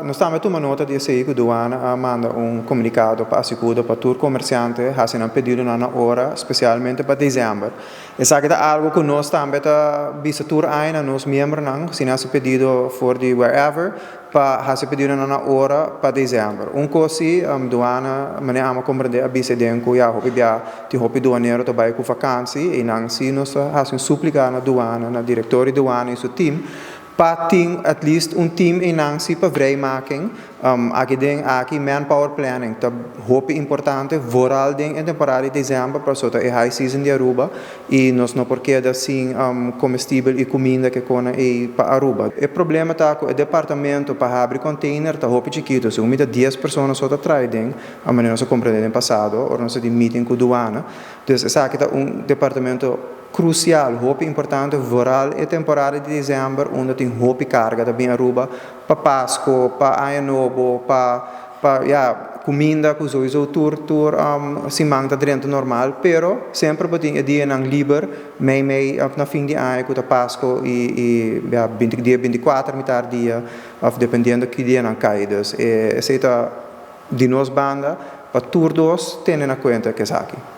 Nos tambe a tuma nota di esei ku Duana a manda un komunikado pa Asycuda pa tur komersiante hasi nan pedidonan na ora, spesialmente pa desèmber. Esaki ta algu ku nos tambe ta bisa tur aña na nos miembronan, si nan hasi pedido for di wherever, pa hasi pedidonan na ora pa desèmber. Un kos si, Duana, manera ami a komprendé, a bisa den ku ya hopi bia tin hopi duanero ta bai ku vakansi i nan si nos ta hasi un súplika na Duana, na direktor di Duana i su tim, Pa tin at least un team einan si pa vrijmaking. Aki den aki manpower planning ta hopi importante, vooral den e temporada di december pasobra ta e high season di Aruba y nos no por keda sin comestibel y cuminda ke kona ey pa Aruba. E problema ta cu e departamento pa habri container ta hopi chikito, segun mi ta 10 persona so ta traha den, a manera nos a comprende den pasado ora nos a tin meeting cu Douane. Dus esaki ta un departamento Crucial, hopi importante, vooral e temporada di december unda tin hopi carga ta bin Aruba pa Pasco, pa Aña Nobo, pa ya, cuminda cu sowieso tur tur siman ta drenta normal, pero semper bo tin e dianan liber mei mei of na fin di aña cu ta Pasco y ya dia 24 mitar dia of dependiendo ki dianan cay. Dus esey ta di nos banda pa tur dos tene na cuenta cu esaki.